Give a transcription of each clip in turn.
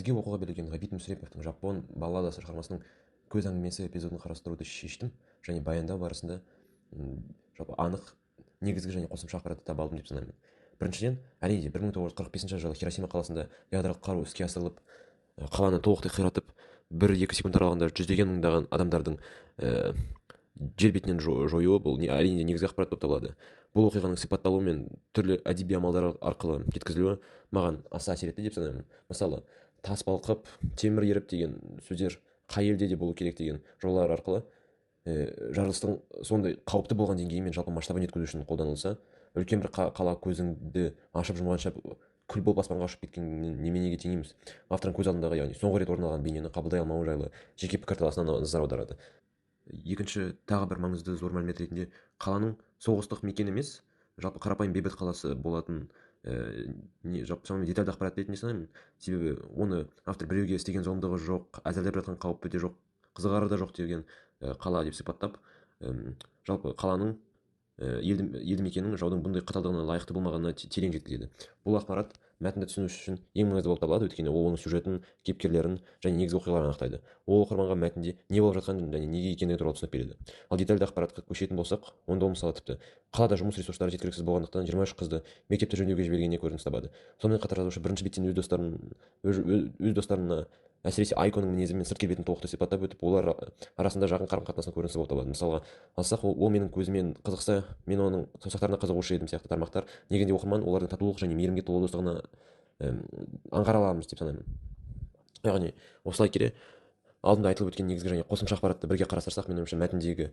Сізге оқуға берілген Ғабит Мүсіреповтің «Жапон балладасы» шығармасының «Көз әңгімесі» эпизодын қарастыруды шештім және баяндау барысында жалпы анық негізгі және қосымша ақпаратты таба алдым деп санаймын. Біріншіден, әрине, де 1945 жылы Хиросима қаласында ядролық қару іске асырылып, қаланы толықтай қиратып, 1-2 секунд аралығында жүздеген, мыңдаған адамдардың жер бетінен жоюы, бұл әрине, негізгі ақпарат болып табылады. Бұл оқиғаның сипатталуы мен түрлі әдеби амалдар арқылы жеткізілуі маған аса әсер етті деп санаймын. Мысалы, «тас балқып, темір еріп» деген сөздер қай елде де болу керек деген жолдар арқылы жарылыстың сондай қауіпті болған деңгейі мен жалпы масштабын жеткізу үшін қолданылса, үлкен бір қала көзіңді ашып жұмғанша күл болып аспанға ұшып кеткенін неменеге теңейміз? Автордың көз алдындағы, яғни соңғы рет орын алған бейнені қабылдай алмауы жайлы жеке пікірталасына назар аударады. Екінші, тағы бір маңызды зор мәлімет ретінде қаланың соғыстық мекен емес, жалпы қарапайым бейбіт қаласы болатын не, жалпы шамамен детальді ақпарат ретінде санаймын. Себебі оны автор біреуге істеген зұлымдығы жоқ, әзірлеп жатқан қауіпі де жоқ, қызығары да жоқ деген қала деп сипаттап, жалпы қаланың, елді мекеннің жаудың бұндай қаталдығына лайықты болмағанына терең жеткізеді. Бұл ақпарат мәтінді түсіну үшін ең маңызды болып табылады, өйткені ол оның сюжетін, кейіпкерлерін және негізгі оқиғаларын анықтайды. Ол оқырманға мәтінде не болып жатқанын және неге екендігі туралы түсінік береді. Ал детальді ақпаратқа көшетін болсақ, онда ол, мысалы, тіпті қалада жұмыс ресурстары жеткіліксіз болғандықтан, 23 қызды мектепті жөндеуге жібергеніне көрініс табады. Сонымен қатар жазушы бірінші беттен өз достарына, әсіресе Айконың мінезі мен сырт келбетін толықтай сипаттап өтіп, олар арасында жақын қарым қатынастың көрінісі болып табылады. Мысалға алсақ, ол «менің көзімен қызықса, мен оның саусақтарына қызығушы едім» сияқты тармақтар негізінде оқырман олардың татулық және мейірімге толы достығына аңғара аламыз деп санаймын. Яғни осылай келе, алдында айтылып өткен негізгі және қосымша ақпаратты бірге қарастырсақ, менің ойымша, мәтіндегі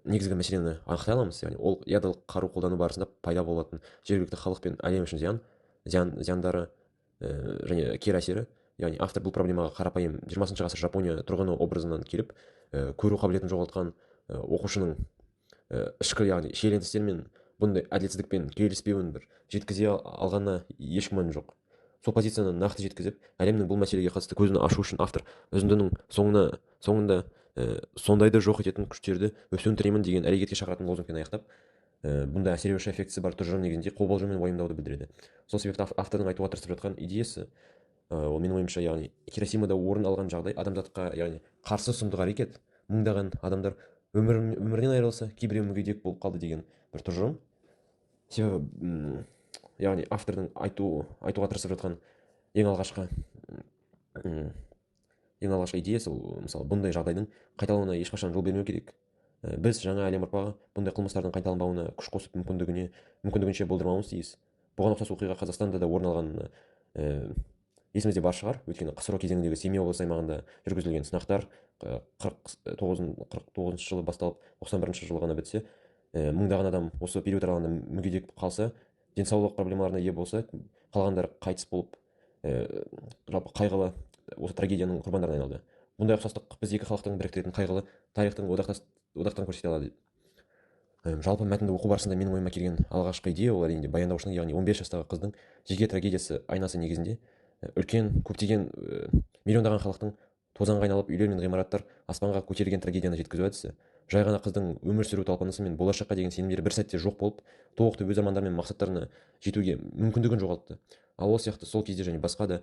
негізгі мәселені анықтай аламыз. Яғни ол ядролық қару қолдану барысында пайда болатын жергілікті халық пен әлем үшін зияндары және кері әсері. Яғни автор бұл проблемаға қарапайым 20-ғасыр Жапония тұрғыны образынан келіп, көру қабілетін жоғалтқан оқушының ішкі, яғни шиеленістер мен бұндай әділетсіздікпен келіспеуін бір жеткізе алғанына еш күмән жоқ. Сол позицияны нақты жеткізіп, әлемнің бұл мәселеге қатысты көзін ашу үшін автор үзіндінің соңында «сондайды жоқ ететін күштерді сөндіремін» деген әрекетке шақыратын лозунгпен аяқтап, бұндай әсіреуші эффектісі бар тұжырым негізінде қобалжу мен уайымдауды білдіреді. Сол себепті автордың айтуға тырысып жатқан идеясы, ол, менің ойымша, яғни Хиросимада орын алған жағдай адамзатқа, яғни қарсы сұмдық әрекет, мыңдаған адамдар өмірінен айырылса, кейбіреуі мүгедек болып қалды деген бір тұжырым. Себебі яғни автордың айтуға тырысып жатқан ең алғашқы идеясы ол, мысалы, бұндай жағдайдың қайталануына ешқашан жол бермеу керек. Біз, жаңа әлем ұрпағы, бұндай қылмыстардың қайталанбауына күш қосып, мүмкіндігінше болдырмауымыз тиіс. Бұған ұқсас оқиға Қазақстанда да орын алғаны есімізде бар шығар, өйткені КСРО кезеңіндегі Семей облысы аймағында жүргізілген сынақтар 49-жылы басталып, 91-жылы ғана бітсе, мыңдаған адам осы период аралығында мүгедек қалса, денсаулық проблемаларына ие болса, қалғандары қайтыс болып, жалпы қайғылы осы трагедияның құрбандарына айналды. Бұндай ұқсастық біз екі халықтың біріктіретін қайғылы тарихтың одақтан көрсете алады. Жалпы мәтінді оқу барысында менің ойыма келген алғашқы идея ол, әрине, баяндаушының, яғни 15 жастағы қыздың жеке трагедиясы айнасы негізінде үлкен, көптеген, миллиондаған халықтың тозаңға айналып, үйлер мен ғимараттар аспанға көтерілген трагедияны жеткізу әдісі. Жай ғана қыздың өмір сүру талпынысы мен болашаққа деген сенімдері бір сәтте жоқ болып, толықтай өз армандары мен мақсаттарына жетуге мүмкіндігін жоғалтты. Ал ол сияқты сол кезде және басқа да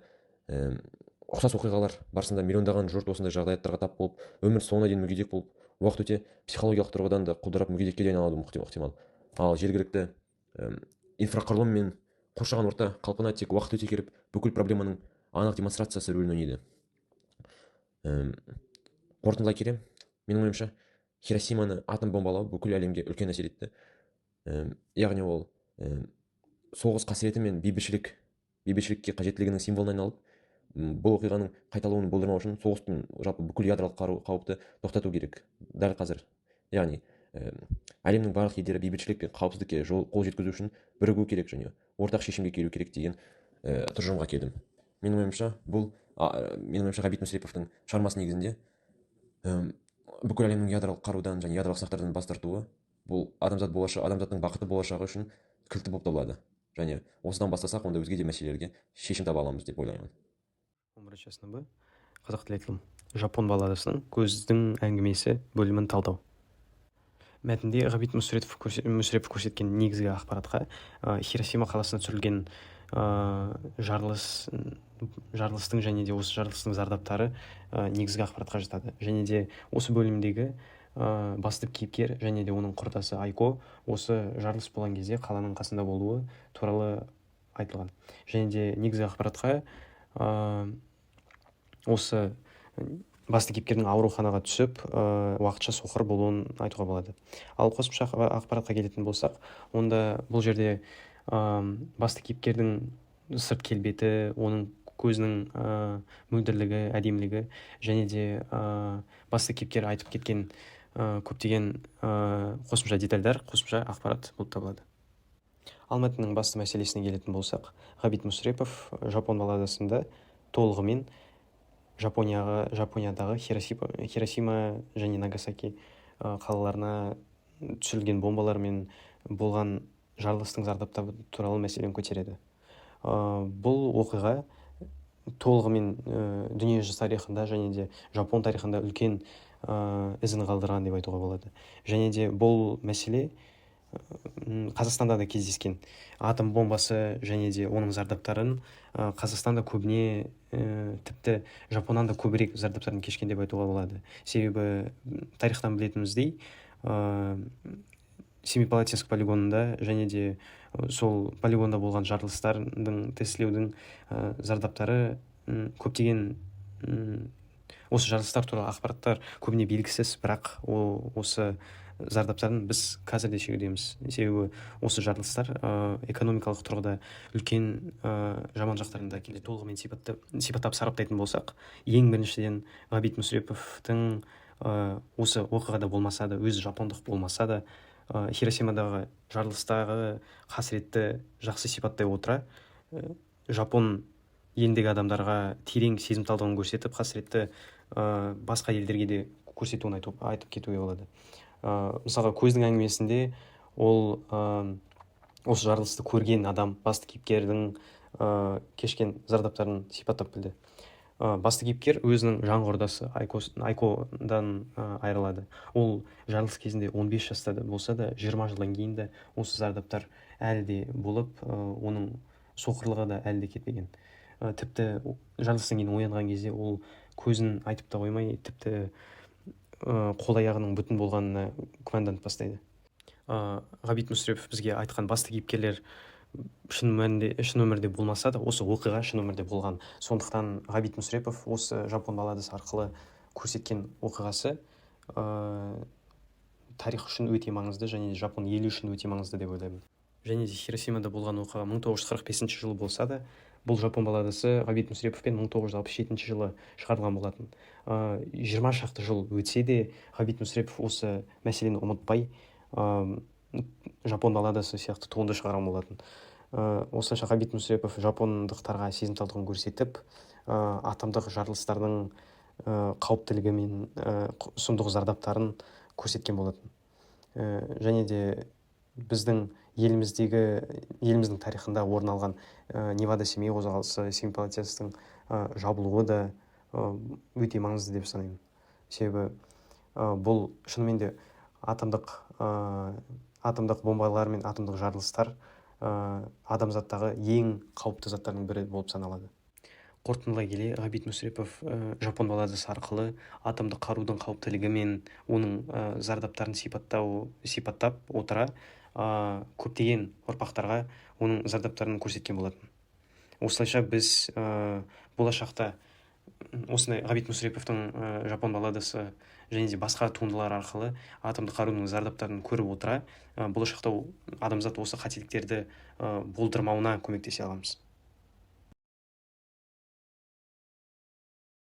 ұқсас оқиғалар барысында миллиондаған жұрт осындай жағдаяттарға тап болып, өмір соңына дейін мүгедек болып, уақыт өте психологиялық тұрғыдан да құлдырап, мүгедекке де айналуы ықтимал. Ал жергілікті инфрақұрылым мен қоршаған орта қалпына тек уақыт өте келіп, бүкіл проблеманың анық демонстрациясы рөлін ойнайды. Қорытындылай келе, менің ойымша, Хиросиманы атом бомбалау бүкіл әлемге үлкен әсер етті. Яғни ол соғыс қасіреті мен бейбітшілікке қажеттілігінің символына айналып, бұл оқиғаның қайталануын болдырмау үшін соғыс пен жалпы бүкіл ядролық қару қауіпті тоқтату керек дәл қазір. Яғни әлемнің барлық елдері бейбітшілік пен қауіпсіздікке қол жеткізу үшін бірігу керек және ортақ шешімге келу керек деген тұжырымға келдім. Менің ойымша, Ғабит Мүсіреповтің шығармасы негізінде бүкіл әлемнің ядролық қарудан және ядролық сынақтардан бас тартуы бұл адамзаттың бақытты болашағы үшін кілті болып табылады және осыдан бастасақ, онда өзге де мәселелерге шешім таба аламыз деп ойлаймын. 11-сыныбы қазақ тілі айтылым, «Жапон балладасының» «Көздің әңгімесі» бөлімін талдау. Мәтінде Ғабит Мүсірепов көрсеткен негізгі ақпаратқа Хиросима қаласында түсірілген Жарылыстың және де осы жарылыстың зардаптары негізгі ақпаратқа жатады. Және де осы бөлімдегі басты кейіпкер және де оның құрдасы Айко осы жарылыс болған кезде қаланың қасында болуы туралы айтылған. Және де негізгі ақпаратқа осы басты кейіпкердің ауруханаға түсіп, уақытша соқыр болуын айтуға болады. Ал қосымша ақпаратқа келетін болсақ, онда бұл жерде басты кейіпкердің сырт келбеті, оның көзінің мөлдірлігі, әдемілігі және де басты кейіпкер айтып кеткен көптеген қосымша детальдар қосымша ақпарат болып табылады. Ал мәтіннің басты мәселесіне келетін болсақ, Ғабит Мүсірепов «Жапон балладасында» толығымен Жапониядағы Хиросима және Нагасаки қалаларына түсірілген бомбалар мен болған жарылыстың зардаптары туралы мәселені көтереді. Бұл оқиға толығымен дүниежүзі тарихында және де жапон тарихында үлкен ізін қалдырған деп айтуға болады. Және де бұл мәселе Қазақстанда да кездескен. Атом бомбасы және де оның зардаптарын Қазақстанда көбіне, тіпті Жапоннан да көбірек зардаптарын кешкен деп айтуға болады. Себебі тарихтан білетініміздей, Семипалатинск полигонында және де сол полигонда болған жарылыстардың, тестілеудің зардаптары көптеген, осы жарылыстар туралы ақпараттар көбіне белгісіз, бірақ осы зардаптарын біз қазір де шегудеміз. Себебі осы жарылыстар экономикалық тұрғыда үлкен жаман жақтарын да әкелді. Толығымен сипаттап сараптайтын болсақ, ең біріншіден, Ғабит Мүсіреповтің осы оқиғада болмаса да, өзі жапондық болмаса да, Хиросимадағы жарылыстағы қасіретті жақсы сипаттай отыра, жапон еліндегі адамдарға терең сезімталдығын көрсетіп, қасіретті басқа елдерге де көрсетуін айтып кетуге болады. Мысалға, «Көздің әңгімесінде» ол осы жарылысты көрген адам, басты кейіпкердің кешкен зардаптарын сипаттап білді. Басты кейіпкер өзінің жан құрдасы Айкодан айырылады. Ол жарылыс кезінде 15 жаста да болса да, 20 жылдан кейін де осы зардаптар әлі де болып, оның соқырлығы да әлі де кетпеген. Тіпті жарылыстан кейін оянған кезде ол көзін айтып та қоймай, тіпті қол аяғының бүтін болғанына күмәнданып бастайды. Ғабит Мүсірепов бізге айтқан басты кейіпкерлер шын мәнінде, шын өмірде болмаса да, осы оқиға шын өмірде болған. Сондықтан Ғабит Мүсірепов осы «Жапон балладасы» арқылы көрсеткен оқиғасы тарих үшін өте маңызды және жапон елі үшін өте маңызды деп ойлаймын. Және де Хиросимада болған оқиға 1945 жылы болса да, бұл «Жапон балладасы» Ғабит Мүсіреповпен 1967 жылы шығарылған болатын. 20 шақты жыл өтсе де, Ғабит Мүсірепов осы мәселені ұмытпай, «Жапон балладасы» сияқты туынды шығарған болатын. Осылайша Ғабит Мүсірепов жапондықтарға сезімталдығын көрсетіп, атомдық жарылыстардың қауіптілігі мен сұмдық зардаптарын көрсеткен болатын. Және де біздің еліміздің тарихында орын алған Невада Семей қозғалысы, Семипалатинсктің жабылуы да өте маңызды деп санаймын. Себебі бұл шынымен де атомдық бомбалар мен атомдық жарылыстар адамзаттағы ең қауіпті заттардың бірі болып саналады. Қорытындылай келе, Ғабит Мүсірепов «Жапон балладасы» арқылы атомдық қарудың қауіптілігі мен оның зардаптарын сипаттап отыра, көптеген ұрпақтарға оның зардаптарын көрсеткен болатын. Осылайша біз болашақта осындай Ғабит Мүсіреповтің «Жапон балладасы» және де басқа туындылар арқылы атомдық қарудың зардаптарын көріп отыра, болашақта адамзат осы қателіктерді болдырмауына көмектесе аламыз.